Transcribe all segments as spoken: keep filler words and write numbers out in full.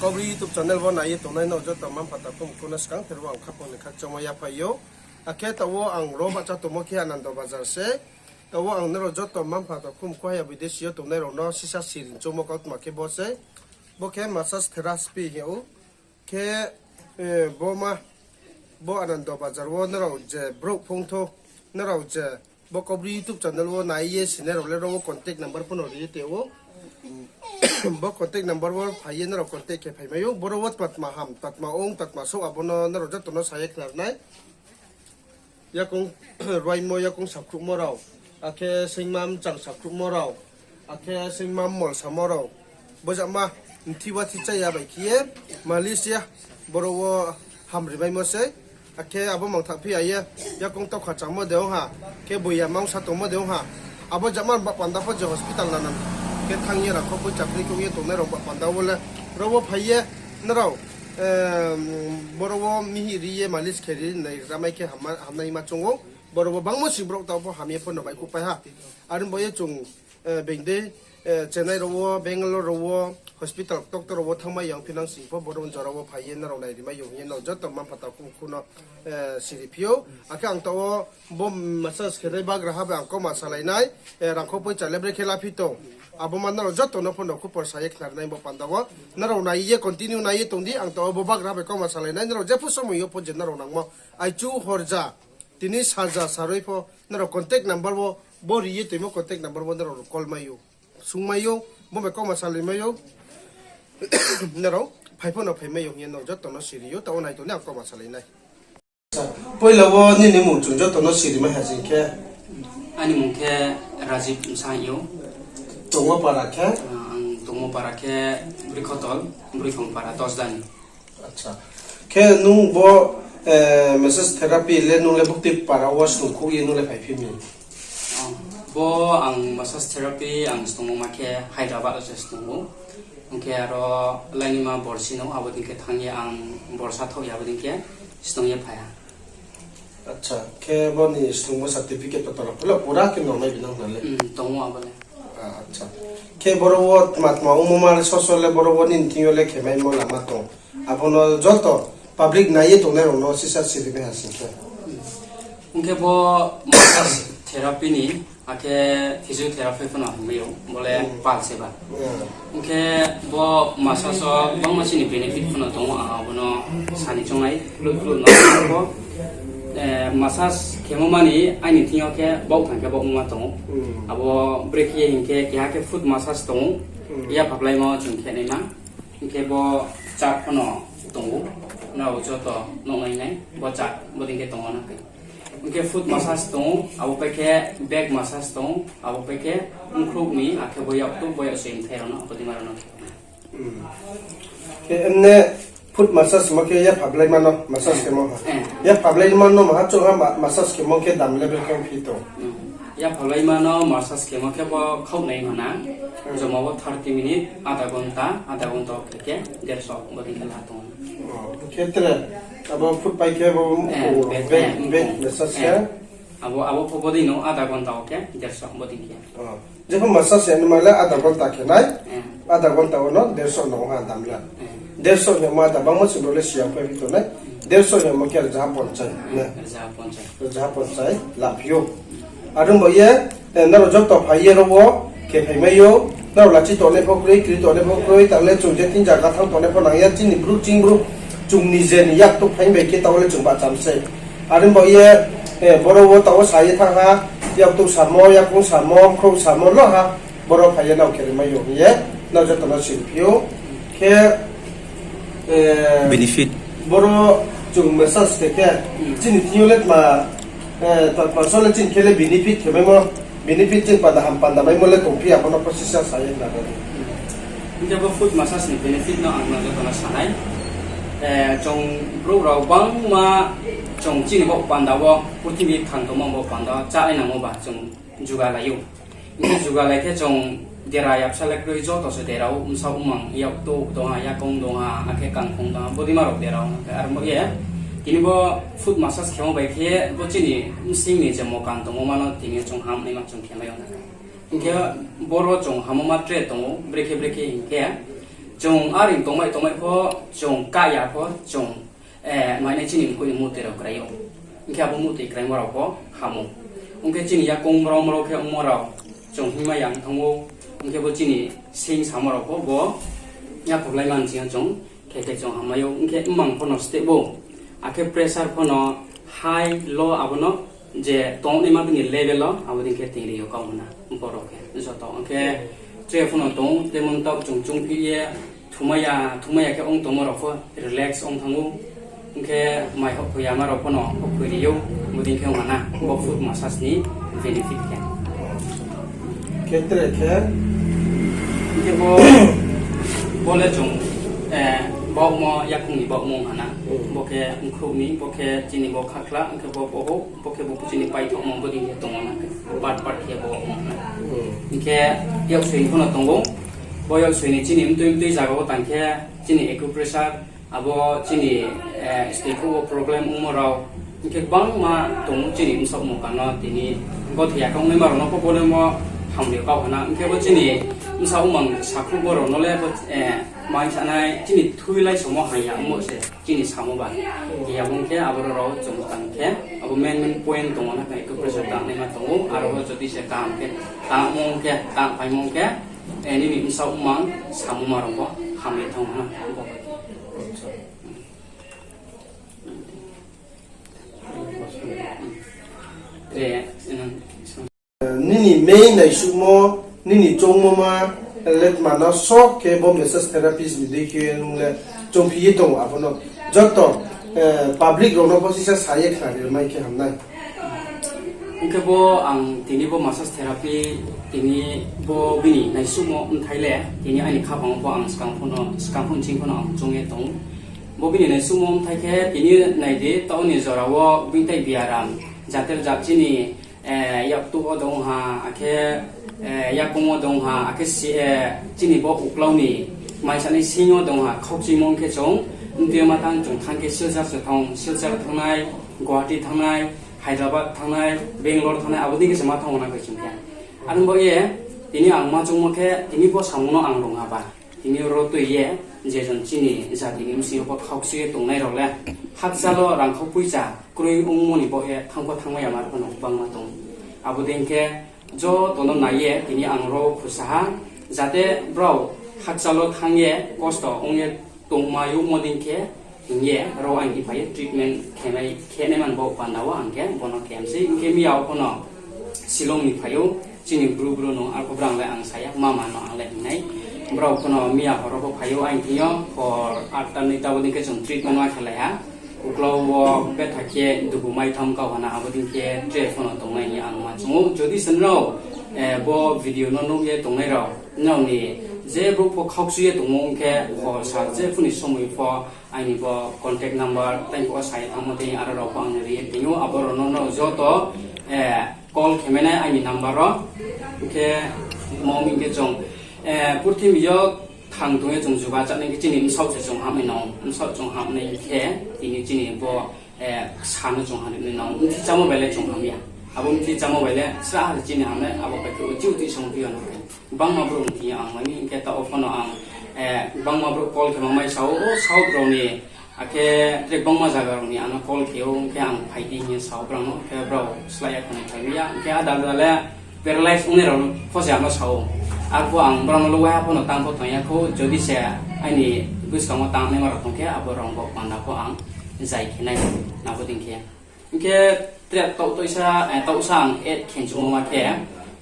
Kaubru YouTube channel wo nai ye tongnai no joto mma-mpha takhu mkhu no skang ther wo ang khaphang ni khakchangmo yaphai ou. Akhe taoh wo ang ro bahcha tongmo khe Anando Bazar se. Taoh wo ang nrao joto mma-mpha takhu mkhu haya bidesi yo tongnai rao no sisa siri choungmo kautma khe bo se. Bo khe massage therapy hing ou. Khe, bo ma, bo Anando Bazar wo nrao je brouh phone thou, nrao je bo Kaubru YouTube channel wo nai ye sinai rao le ro wo contact number pho no ri ye tong ou. Bo contact number wo phai ye nrao contact khe phaimai ou. Boro wo tma tma ham, tma tma ong, tma tma souh, abo no nrao joto no sa ye khnari nai. Yakoung ruaimo, yakoung sakhruhmo rao, akhe seingma mchang sakhruhmo rao, akhe seingma mol samo rao, bojama mthi wa thi chaya bai khe ye, Malaysia, boro wo hamrimaimo sei, akhe abo mangthah phi ya ye, yakoung tokha chamo de ong ha, khe boiya mangsa tongmo de ong ha, abo jama ba panda pho je hospital nana, khe thanng ye rangkho poicha kri kong ye tongnai rao ba panda wo le, ro wo phai ye, nrao, boro wo mihi ri ye malis khe ri nai ramai khe hamma, hamnaima choung ou. Boro wo bangmo sing brouh taoh pho ham ye pho no baihkhouhpai ha. Are bo ye chung, being dei, Chennai rao wo, Bangalore rao wo, hospital doctor rao wo thanngmai ya ong phi nang sing pho, boro wo jora wo phai ye nrao nai rimai ya ong hing ye nrao joto mma-mpha takhu mkhu no siri phi ou. Akhe ang taoh wo bo massage khenai bagraha bai ang kauma salai nai, rangkho poicha le bre khe la phi tong. Abo ma nrao joto no pho no khupor sa ye khnari nai bo panda wo. Nrao nai ye continue nai ye tong di, ang taoh wo bo bagraha bai kauma salai nai, nrao jepho somoi yo pho je nrao nangmo. Aichu horja, tini saja saroi pho, nrao contact number wo, bo ri ye toimo contact number wo nrao call mai ou, sungmai ou, bo bai kauma salaimai ou, nrao phai pho no phaimai ou hing ye nrao joto no siri ou, taoh wo nai tong ni ang kauma salai nai. Poila wo nini mung chung joto no siri mai ha sing khe. Aini mung khe Rajib Bsang ou. Tongmo para khe? Ang tongmo para khe Brikotol, Brikhong para, Dosda ni. Khe nung bo massage therapy le nung le buktui para wo snungkhouh ye nung le phaiphi mi? Bo ang massage therapy ang snungmo ma khe Hyderabad wo se snung ou. Ong khe aro lainima borsi no abo dei khe thanng ye ang borsa thaoh ya abo dei khe snung ye phai ha. Khe bo ni snungmo certificate to tong ou, pura khe nongnai binang na le? Tong ou abo le. Khe boro wo tma tma ongmo ma le soso le boro wo nini thing yo le khemaimo lama tong? Abo no joto public nai ye tongnai rao no sisa siri mai ha sing khe. Ong khe bo massage therapy ni, akhe physiotherapy pho no hingmai ou, bo le pal se ba. Ong khe bo massage wo bangma chini benefit pho no tong ou, ang abo no sani choung nai, khluh khluh no bo massage khemo mani aini thing yo khe baoh thang khe baohmo ma tong ou. Abo brekhe ye hing khe keha khe foot massage tong ou, yaphaplaimo chung khe naima. Hing khe bo chart pho no tong ou, nrao joto nuhnai nai, bo chart bo dei khe tong ou na khe. Hing khe foot massage tong ou, abo pai khe back massage tong ou, abo pai khe bkhrouh ni, akhe bo yaktuh, bo yaksoi mthai rao no, abo dei ma rao no. Khe emne foot massage mo khe yaphaplaima no massage khemo ha. Yaphaplaima no maha chung ha massage khemo khe dam level khe phi tong? Yaphaplaima no massage khemo khe bo khaoh nai mana. Joma bo thirty minute, adha ghonta, adha ghonta khe khe derso bo dei khe la tong ou. Khe tre abo foot pai khe bo back massage khe? Abo, abo pho bo dei no adha ghonta wo khe derso bo dei khe. Jepho massage ya nima le adha ghonta khe nai, adha ghonta wo no derso no ha dam la. Derso hingmo adha bangma sing bro le siyang phai phi tongnai. Derso hingmo khe rzaha ponchai, rzaha ponchai la phi ou. Are ong ba ye, nrao joto phai ye ro wo khe phaimai ou. Nrao lachi tongnai pho kroi, kri tongnai pho kroi, taoh le chung je thing zaga thanng tongnai pho nang ya, chini bru ching bru, chung ni je ni yaktuh phai bai khe taoh le chung bahcham sei. Are ong ba ye, boro wo taoh wo sa ye thanng ha, yaktuh samo, yakung samo, bkhrouh samo lo ha, boro phai ye nrao khe rimai ou hing ye, nrao joto no siri phi ou. Khe, benefit, boro chung massage khe khe, chini thing yo le tma, tma so le chini khe le benefit khe maimo, benefit chini panda ham panda maimo le tongphi ya, abo no pho sisa sa ye khna di. Hing khe bo foot massage ni benefit no ang no joto no sa nai. Chung brouh rao bangma chung chini bo panda wo, purthimbi thang tongmo bo panda wo chá nai nangmo ba chung jugalai ou. Hing khe jugalai khe chung dera yapsa le kroi, joto se dera ou, bsaoh bmang, yaktuh dong ha, yakoung dong ha, akhe kangkhong dong ha, bo dei ma rao dera ou. Aro mo ye, tini bo foot massage khemo bai khe bo chini bsing ni je mokan tongmo ma no tini chung hamnaima chung khemai ou na khe. Hing khe boro chung hamo ma tre tong ou, brekhe brekhe hing khe, chung are tongmai tongmai pho, chung kaya pho, chung, eh, mainai chini mkoih ni mutoi rao krai ou. Hing khe abo mutoi kraimo rao pho hamo. Hing khe chini yakoung mrao mrao khe ongmo rao, chung hingmai ya ong thanng ou. Hing khe bo chini sing samo rao pho bo yaphok lai man ching yo chung khe khe chung hamai ou, hing khe mmang pho no step ou, akhe pressure pho no high, low abo no je tongnaima bini level o, abo dei khe tini yo kau hna borok khe joto. Hing khe tre pho no tong, temon taoh chung chungphi ye thumai ya, thumai ya khe ong tongmo rao pho relax ong thanng ou. Hing khe mai hokphoi yama rao pho no hokphoi ri ou, abo dei khe ong hna bo foot massage ni benefit khe. Khe tre khe? Hing khe bo, bo le chung, eh, baohmo, yakoung ni baohmo hna. Hmm. Bo khe mkhrouh ni, bo khe chini bo khakhla, hing khe bo bohouh, bo khe bo chini paithaohmo, bo dei khe tong ou na khe. Part part khe bo ong hna. Hmm. Hing khe yaksoi ni pho no tong ou. Bo yaksoi ni chini mtui mtui zaga wo tang khe chini acupressure, abo chini, eh, stay khuh wo problem ongmo rao, hing khe gbangma tong ou chini bsaoh mokang no tini gothe ya khe ongnaima rao no pho bo le mo hamri kau hna. Hing khe bo chini bsaoh mang sakhruhmo rao no le bo, eh, mai sanai chini thui lai somo haya ongmo se chini samo ba. Hing khe abo hing khe abo rao chung tang khe abo main main point tong ou na khe acupressure tangnaima tong ou, aro bo jodi se kaham khe tangmo hing khe, tangpaimo hing khe, eh, nini bsaoh mang samoma rao bo hamri thanng hna. Nini main naisuhmo, nini choungmo ma, letma no soh khe bo massage therapist ni dei khe nung le chungphi ye tong ou, abo no joto, eh, public rao no bo sisa sa ye khnari mai khe ham nai. Hing khe bo ang tini bo massage therapy tini bo bini naisuhmo bthai le tini aini khaphang wo pho ang skang pho no, skang pho nching pho no ang choung ye tong ou. Bo bini naisuhmo bthai khe tini nai di, taoh ni jora wo bini tai biaram, jater jat chini, eh, yaktuh wo dong ha, akhe, eh, yakoung wo dong ha, akhe si, eh, chini bo uklau ni mai sanai sing wo dong ha, khaukchimo ong khe chung, mtui yo ma tang chung thanng khe Silchar se thanng, Silchar thanngnai, Guwahati thanngnai, Hyderabad thanngnai, Bangalore thanngnai, abo dei khe se ma thanng na khe chung khe. Aro bo ye, tini ang ma choungmo khe, tini bo samung no ang rung ha ba. Tini ro tui ye, je jon chini jati ni bsing yo pho khaukchu ye tongnai rao le, hakchal wo rangkhau poicha kroi ongmo ni baoh ye thanng pho thanngmai ya ma rao pho no gbangma tong. Abo dei khe joto no nai ye tini ang ro khusa ha, jate brao hakchal wo thanng ye kosto ong ye tongma youhmo dei khe hing ye ro ang ni phai ye treatment khenai, khenai man bo panda wo ang khe bo no khe msei. Hing khe miya wo pho no Shillong ni phai ou, chini bru bru no, arphuh brang le ang sa ya, mama no ang le hing nai. Brao pho no miya hor wo pho phai ou, ang thing yo hor atta noita bo dei khe chung treatment ma khelai ha. Uklau wo betha khe dugu mai tham kau hana, abo dei khe tre pho no tongnai hing ye ang ma chung ou. Jodi se nrao, eh, bo video no nuh ye tongnai rao, nrao ni je brouh pho khaukchu ye tongmo ong khe, hor sal je phu ni somoi pho, aini bo contact number, tei pho sa ye thanngmo tei aro rao pho ang ri ye tong ou, abo rao no nrao joto, eh, call khe mai nai aini number wo. Hing khe, mo hing khe chung, eh, purthimbi yo thang tong ye chung juga chánai khe chini bsaoh se chung ham nai nang, bsaoh chung ham nai khe, tini chini bo, eh, sa no chung ham nai nang, bthi chámo bai le chung ham ya. Abo bthi chámo bai le srah ha chini ham nai, abo bai khe uchih uchih song phi ya no khe. Gbangma brouh ni thing yo ang mai mi, hing khe taoh wo pho no ang, eh, gbangma brouh call khe ma mai sa ou, o South rao ni, akhe tre gbangma zaga rao ni ano call khe ou, hing khe ang phai di hing ye sa ou brao no, hing khe brao slái ya khna phai mi ya, hing khe ada ada le paralyze ongnai rao pho se ano sa ou. Arphuh ang brao no le waiha pho no tang pho tang ya khou, jodi se aini buskang wo tangnaima rao tong khe, abo rao bo panda pho ang zai khe nai, abo dei khe. Hing khe tre taoh, taoh sa, eh, taoh sa ang add khe chumo ma khe,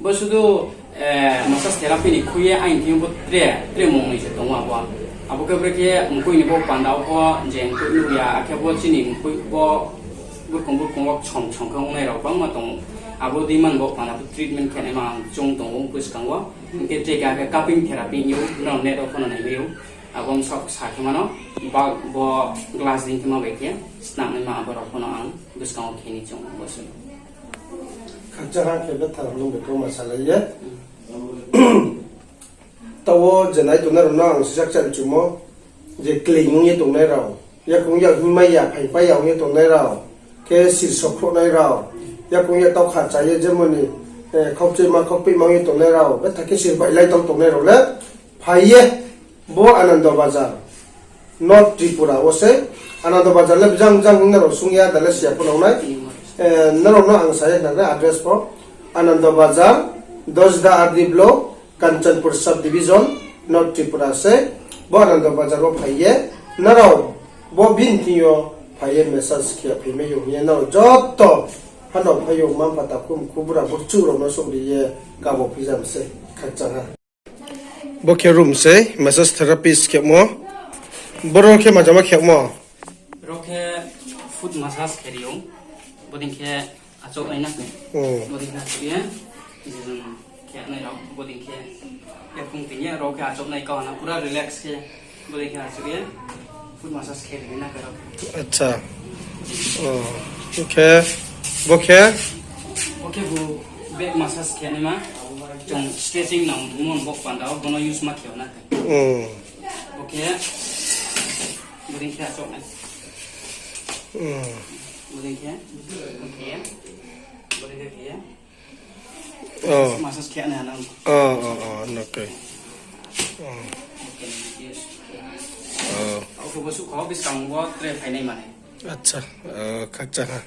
bo sudu, eh, massage therapy ni khui ye aini thing yo bo tre, tre mung ni se tong ou abo. Abo khe brekhe mkoih ni bo panda wo pho je mkoih nuh ya, akhe bo chini mkoih bo burkong burkong wo ksom ksom khe ongnai rao gbangma tong ou. Abo dei man bo panda bo treatment khe naima ang chung tong ou buskang wo. Hing khe tre khe akhe cupping therapy hing ou, nrao net wo pho no nai mai ou. Abo bsaoh sa khe mano, ba bo glass dei khe ma bai khe, snam naima abo rao pho no ang buskang wo khe ni chung bo se. Khakchang ha khe betha rao no bai khe ma salai ye. Taoh wo je nai tongnai rao no ang sisa kchar chumo, je kling ong ye tongnai rao, yakoung yak hingmai ya, phaipai ya ong ye tongnai rao, khe sir sokhrouhnai rao, yakoung yak taoh kha cha ye jemoni, Eh, khaukchoima, khaukpeima ye tongnai rao, betha khe sir bailai tong tongnai rao le, phai ye, bo Anando Bazar, North Tripura wo se, Anando Bazar le bjang bjang hing nrao sung ya da le si ya pho nang nai. Eh, nrao no ang sa ye khna khe address pho, Anando Bazar, Dosda R D block, Kanchanpur subdivision, North Tripura se, bo Anando Bazar wo phai ye, nrao, bo bini thing yo phai ye massage khe phai mai yo hing ye, nrao joto, hano phai yo mma mpha takhu mkhu bura burchuh rao no songri ye kabo phi jam se, khakchang ha. Bo khe room se, massage therapist khemo. Boro khe majama khemo. Ro khe foot massage khe ri ou. Bodei khe achouh nai na khe. Hmm. Bodei khe achouh ye. Jejong khe nai rao, bodei khe. Yaphung tini ye, ro khe achouh nai kau na pura relax khe. Bodei khe achouh ye. Foot massage khe ri na khe ro. Acha. Oh. Bo khe, bo khe? Bo khe bo back massage khe naima. Chung stretching nang mon bo panda, bono use ma khe na khe. Hmm. Bo khe, bodei khe achouh nai. Hmm. Bodei khe, bodei khe, bodei khe khe. Oh. Massage khe nai nang. Oh, oh, oh, okay. Oh. Okay, yes. Oh. Ako bo suh kho, buskang wo tre phai nai mane. Acha, oh, khakchang ha.